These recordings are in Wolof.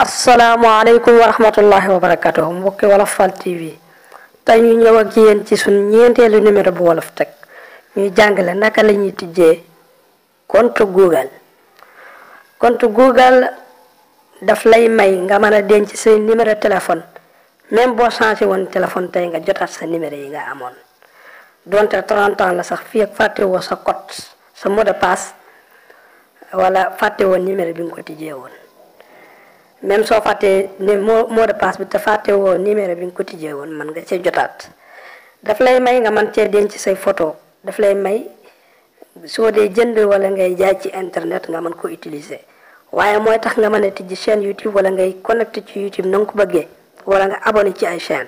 asalaamaaleykum wa rahmatullahi wa barakatuh mbokki Wolof Fall TV tey ñu ñëw ak yéen ci suñ ñeenteelu numéro bu Wolof Tech ñuy jàngale naka la ñuy tijjee compte Google. compte Google daf lay may nga mën a denc say numéro téléphone même boo changé woon téléphone tey nga jotaat sa numéro yi nga amoon donte 30 ans la sax fii ak fàtte woo sa code sa mot de passe wala fàtte woon numéro bi nga ko tijjee woon. même soo fàttee ne mot de passe bi te fàtte woo numéro bi nga ko tijjee woon mën nga cee jotaat daf lay may nga mën cee denc say photo daf lay may soo dee jënd wala ngay jaay ci internet nga mën ko utiliser waaye mooy tax nga mën a tijji chaîne YouTube wala ngay connecté ci YouTube na nga ko bëggee wala nga abonné ci ay chaîne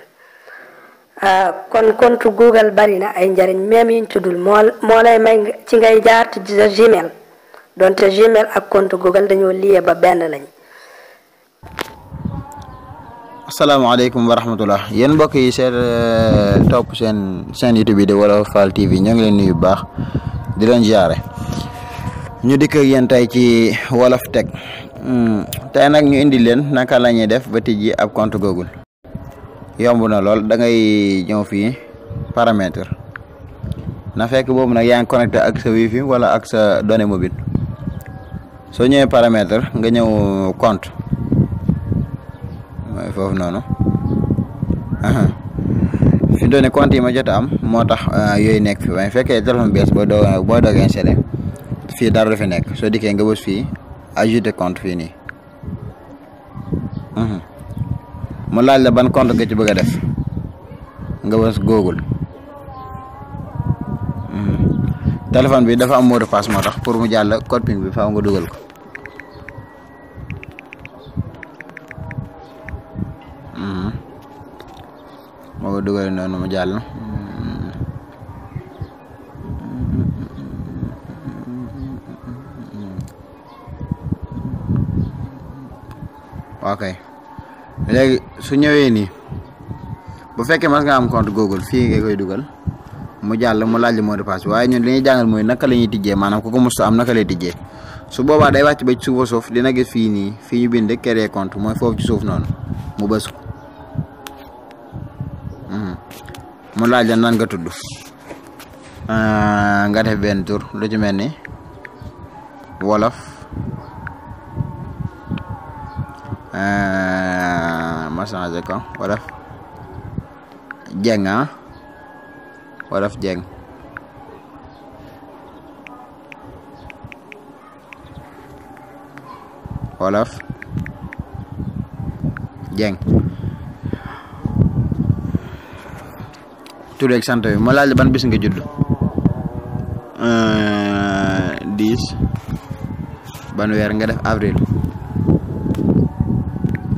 kon compte Google bari na ay njariñ même yiñ tuddul moo lay may ci ngay jaar tijji sa Gmail donte Gmail ak compte Google dañoo lié ba benn lañ. asalaamaaleykum wa rahmatullah yéen mbokk yi topp seen YouTube bi di Wolof Fall TV ñoo ngi leen nuyu bu baax di leen ziare ñu dikk ak yéen tey ci Wolof Tech tey nag ñu indi leen naka la ñuy def ba tijji ab compte Google. yomb na lool da ngay ñëw fii paramètre na fekk boobu nag yaa ngi connecté ak sa wifi wala ak sa données mobile soo ñëwee paramètre nga ñëw compte. mooy foofu noonu fi doone compte yi ma jot am moo tax yooyu nekk fi waaye fekkee téléphone bees boo doog installé fii dara du fi nekk soo dikkee nga bës fii ajouter compte fii nii mu laaj la ban compte nga ci bëgg a def nga bës Google téléphone bi dafa am mot de passe moo tax pour mu jàll code PIN bi faaw nga dugal ko moo dugal noonu mu jàll ok léegi su ñëwee nii bu fekkee mas nga am compte Google fii nga koy dugal mu jàll mu laaj mot de passe waaye ñun li ñuy jàngal mooy naka la ñuy tijjee maanaam ku ko mos am naka lay tijjee su boobaa day wàcc ba ci suufa suuf dina gis fii nii fii ñu bind créer compte mooy foofu ci suuf noonu mu bës ko mu laaj la nan nga tudd nga def benn tur lu ci mel ni Wolof ma changé ko Wolof Dieng Wolof Dieng Wolof Dieng tur ak sant bi ma laaj ban bis nga judd 10 ban weer nga def avril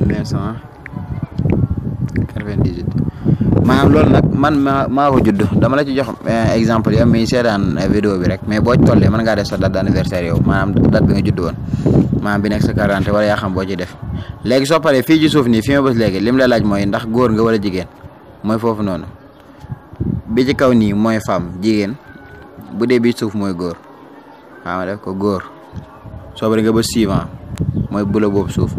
1998 maanaam loolu nag man maa ko judd dama la ci jox exemple yow mi seetaan vidéo bi rek mais boo ci tollee mën ngaa def sa date d'anniversaire yow maanaam date bi nga judd woon maanaam bi nekk sa quarante wala yaa xam boo ci def léegi soo paree fii ci suuf nii fi ma bës léegi lim la laaj mooy ndax góor nga wala jigéen mooy foofu noonu bi ci kaw nii mooy femme jigéen bu dee bi suuf mooy góor waaw ma def ko góor soo bari nga ba suivant mooy bula boobu suuf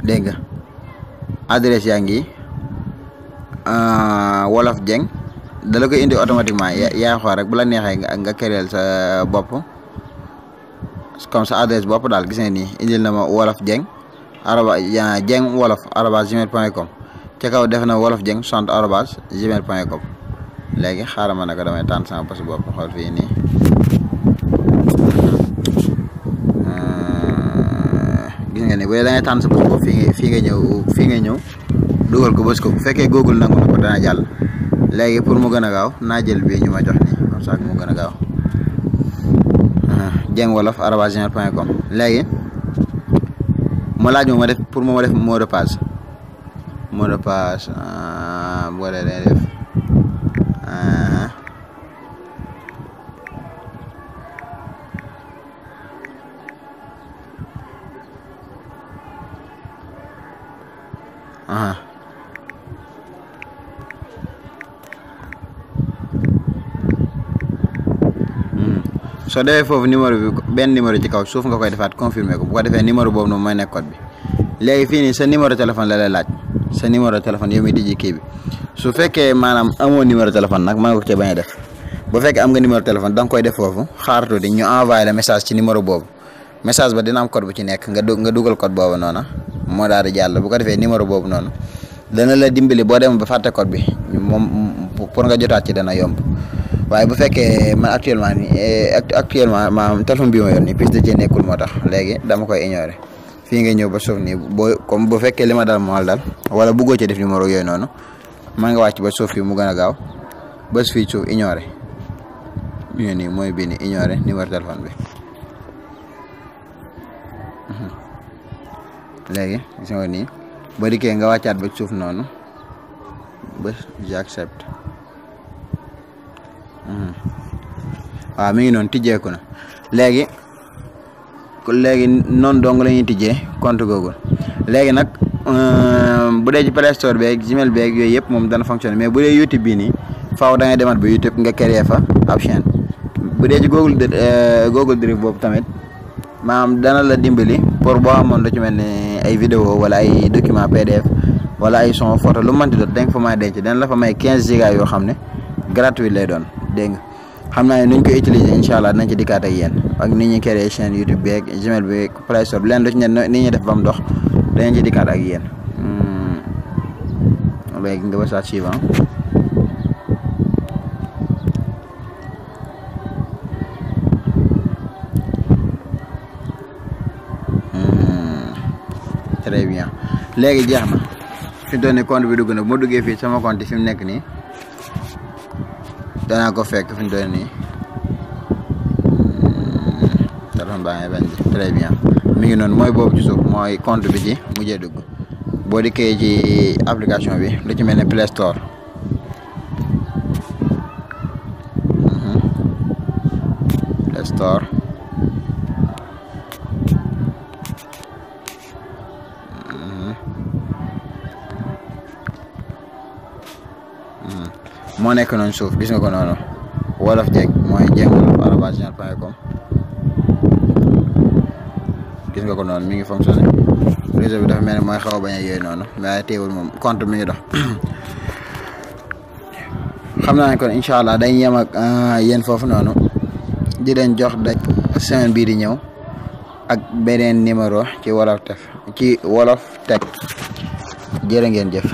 dégg nga adresse yaa ngi Wolof Dieng dala koy indi automatiquement yaa xool rek bu la neexee nga créer sa bopp comme sa adresse bopp daal gis nga nii indil na ma Wolof Dieng Dieng Wolof @gmail.com ca kaw def na Wolof Dieng 60 @gmail.com léegi xaaral ma naka damay tànn sama bos bopp xool fii nii gis nga ni bu dee da ngay tànn sa bos bopp fii nga ñëw dugal ko bës ko bu fekkee Google nangu na ko dana jàll léegi pour mu gën a gaaw naa jël bii ñu ma jox nii comme ça mu gën a gaaw Dieng Wolof @gmail.com léegi ma laaj ma def pour ma def mot de passe bu ko dee day def soo defee foofu numéro bi benn numéro ci kaw suuf nga koy defaat confirmer ko bu ko defee numéro boobu noonu mooy nekk code bi léegi fii nii sa numéro téléphone la lay laaj sa numéro téléphone yow mi tijji kii bi su fekkee maanaam amoo numéro téléphone nag mën nga ko cee bañ a def bu fekkee am nga numéro téléphone da nga koy def foofu xaaratu di ñu envoyé la message ci numéro boobu message ba dina am code bu ci nekk nga dugal code boobu noonu moo daal di jàll bu ko defee numéro boobu noonu dana la dimbali boo dem ba fàtte code bi moom pour nga jotaat ci dana yomb waaye bu fekkee man actuellement maanaam téléphone bi ma yor nii piste de cee nekkul moo tax léegi dama koy ignorer fii nga ñëw ba suuf nii boo comme bu fekkee li ma dal moo dal wala bëggoo ci def numéro yooyu noonu man nga wàcc ba suuf fii mu gën a gaaw bés fii suuf ignorer bi nga nii mooy bii nii ignorer numéro téléphone bi léegi gis nga nii boo dikkee nga wàccaat ba suuf noonu ba j'accepte waaw mi ngi noonu tijjeeku na léegi noonu dong la ñuy tijjee compte Google léegi nag bu dee ci Play Store beeg Gmail beeg yooyu yëpp moom dana fonctionner mais bu dee YouTube bii nii faaw da ngay demat ba YouTube nga créer fa ab chaîne bu dee ci Google Drive boobu tamit maanaam dana la dimbali pour boo amoon lu ci mel ni ay vidéo wala ay document PDF wala ay son photo lu mënti doon da nga fa may denc dana la fa may 15 giga yoo xam ne gratuit lay doon dégg nga xam naa ne nuñ koy utiliser incha allah dinañ ci dikkaat ak yéen ak ni ñuy créer chaîne YouTube beeg Gmail beeg Play Store bi leen lu ci ne ni ñuy def ba mu dox danañ ci dikkaat ak yéen léegi nga basaat suivant très bien léegi jeex na fi mu toll nii compte bi dugg na bu ma duggee fii sama compte fi mu nekk nii danaa ko fekk fi mu toll nii téléphone baa ngi bañ très bien mi ngi noonu mooy boobu ci suuf mooy compte bi ci mujjee dugg boo dikkee ci application bi lu ci mel ne Play Store Play Store moo nekk noonu suuf gis nga ko noonu wolof jeeg mooy jengwolof@gmail.com gis nga ko noonu mi ngi fonctionné réseau bi dafa mel ne mooy xaw a bañ a yooyu noonu mais teewul moom compte mi ngi dox xam naa ne kon incha allah dañ yem ak yéen foofu noonu di leen jox daj semaine bii di ñëw ak beneen numéro ci Wolof Tech jërë ngeen jëf.